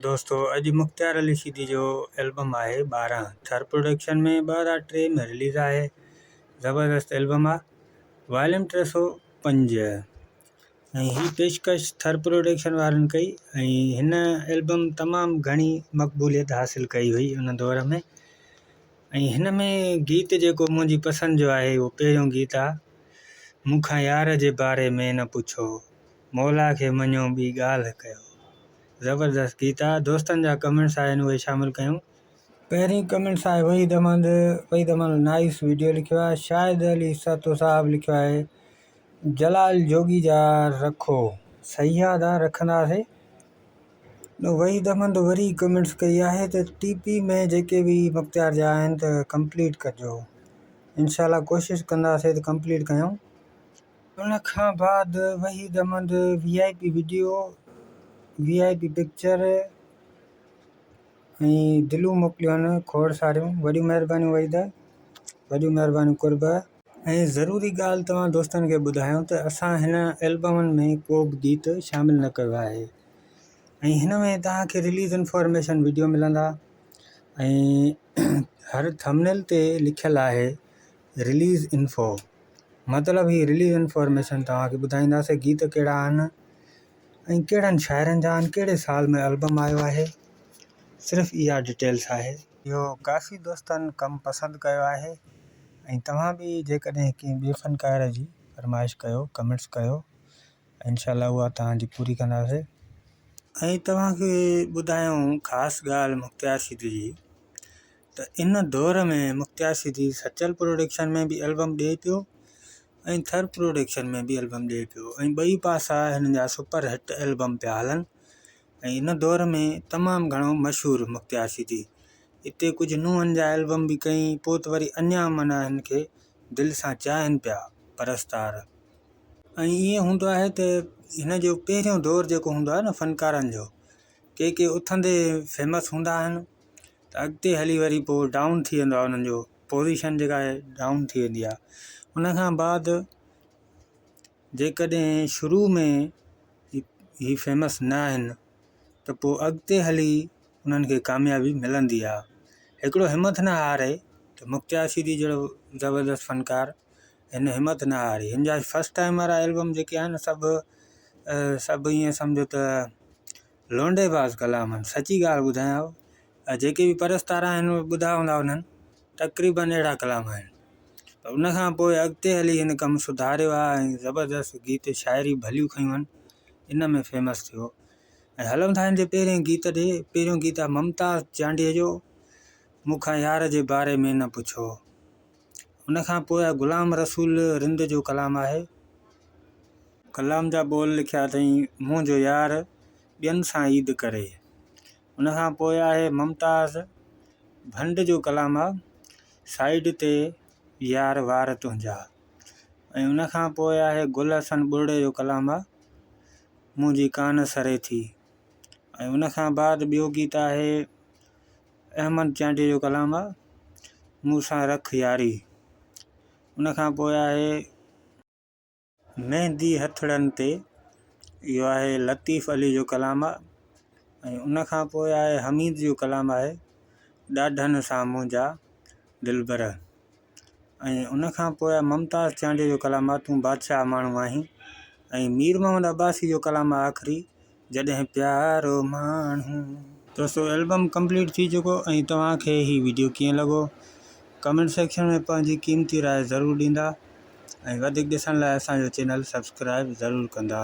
دوستو اڄ مختيار علي شيدي جو البم آهي 12 ٿر پروڊڪشن ۾ 2003 ۾ رليز آهي زبردست البم آ واليوم 305 ۽ هي پيشڪش ٿر پروڊڪشن وارن ڪئي ۽ هن البم تمام گهڻي مقبوليت حاصل ڪئي هئي ان دور ۾ ۽ هن ۾ گيت جيڪو منهنجي پسند جو آهي اهو پهريون گيت آ مون کان يار جي باري ۾ نه پڇو مولا کي مڃو ٻي ڳالهه ڪيو. زبردست گيت آ دوستن جا ڪمينٽس آهن اهي شامل ڪيون. پهرين ڪمينٽس آهي وحيد احمد وحيد احمد نائيس ويڊيو لکيو آهي شاهد علي سهتو صاحب لکيو آهي جلال جوڳي جا رکو صحيح آ ادا رکنداسي وحيد احمد وري ڪمينٽس ڪئي آهي ته ٽي پي ۾ جيڪي به مختيار جا آهن ته ڪمپليٽ ڪجو انشاء الله ڪوشش ڪنداسي ته ڪمپليٽ ڪيون. ان کان بعد Waheed Ahmed V I P video, V I P picture ۽ دلون موڪليون آهن کوڙ ساريون وڏيون مهربانيون وحيد وڏيون مهربانيون قرب. ۽ ضروري ڳالهه توهان دوستن کي ٻڌايون ته اسان هن البمن ۾ ڪو به گيت شامل نه ڪيو آهي ۽ هن ۾ توهان کي رليز انفارميشن وڊيو ملندا ۽ هر ٿمنيل تي لکيل آهي رليز انفو مطلب هي رليز انفارميشن توهان کي ٻڌائينداسين گيت ڪهڙا آهن ۽ ڪهڙن شاعرن جا آهن ڪهڙي سال ۾ البم آيو آهي صرف اها ڊيٽيلس آهي. اهو ڪافي دوستن ڪم پسند ڪيو آهي ۽ توهان به جيڪڏهن ڪنهن ٻئي فنڪار جي فرمائش ڪيو ڪمينٽس ڪيو انشاء الله اها توهان جي پوري ڪنداسين. ۽ توهان کي ٻڌايون خاص ڳالهه مختيار شيدي جي ته ان دور ۾ مختيار شيدي سچل پروڊڪشن ۾ به البم ڏئي پيو ۽ ٿر پروڊڪشن ۾ به البم ڏئي پيو ۽ ٻئي پاسا هن جا سپر هٽ البم پيا هلن ۽ ان دور ۾ تمام گهڻو مشهور مختيار شيدي اتي ڪجهه نوحن جا البم به ڪيائين پوء ته وري اڃا معنيٰ هن کي دل سان چاهين پيا پرستار ۽ ائين هوندو آهي ته هن جو پهريون دور جيڪو هوندو آهي نه فنڪارن جو ڪي ڪي اٿندي فيمس هوندا آهن ته اڳتي هلي وري پوء ڊائون ٿي ويندو آهي انهن جو پوزيشن جيڪا آهي ڊائون ٿي ويندي آهي ان کان بعد جيڪڏهن شروع ۾ هي فيمس نه آهن ته پوء اڳتي هلي انهن کي ڪاميابي ملندي آهي هڪڙو همٿ نه هاري ته مختيار شيدي جهڙو زبردست فنڪار هن همت نه هاري هن جا فرسٽ ٽائيم وارا البم جيڪي آهن سڀ سڀ ائين سمجهو ته لونڊي باز ڪلام آهن سچي ڳالهه ٻڌايانو جيڪي به پرستار آهن اهي ٻڌا هوندا انهن تقريبن اهڙا ڪلام آهن پر ان کان پوء اڳتي هلي هن ڪم سڌاريو آهي ۽ زبردست گيت شاعري ڀليون کنيون آهن ان ۾ فيمس ٿيو ۽ هلون ٿا هن جي پهرين گيت ڏي پهريون گيت آهي ممتاز چانڊيي جو مون کان يار جي باري ۾ نه پڇو ان کان پوء غلام رسول رند جو ڪلام آهي. ڪلام جا ٻول لکيا اٿئين منهنجو يار ٻين سان عيد ڪري. ان کان پوء آهي ممتاز ڀنڊ جو ڪلام آ سائيڊ تي يار وار تنهنجا ۽ ان کان پوء آهي گل حسن ٻرڙي جو ڪلام آ منهنجي ڪانه سري ٿي ۽ ان کان بعد ٻيو گيت آهي احمد چانڊيي جو ڪلام آ مون سان رک ياري ان کان پوء آهي مهندي هٿڙن تي اهو آهي لطيف علي جو ڪلام آ ۽ ان کان پوء آهي حميد جو ڪلام آهي ڏاڍن سان منهنجا دلبر ۽ ان کان پوء ممتاز چانڊيي جو ڪلام آ تون بادشاهه ماڻهو آهين ۽ مير محمد عباسي جو ڪلام آ آخري جڏهن پيارو ماڻهو. دوستو البم ڪمپليٽ ٿي چڪو ۽ توهان کي هي وڊيو ڪيئن لڳو ڪمينٽ سيڪشن ۾ پنهنجي قيمتي راء ضرور ڏيندا ۽ وڌيڪ ڏسڻ لاء اسان جو چينل سبسڪرائب ضرور ڪندا.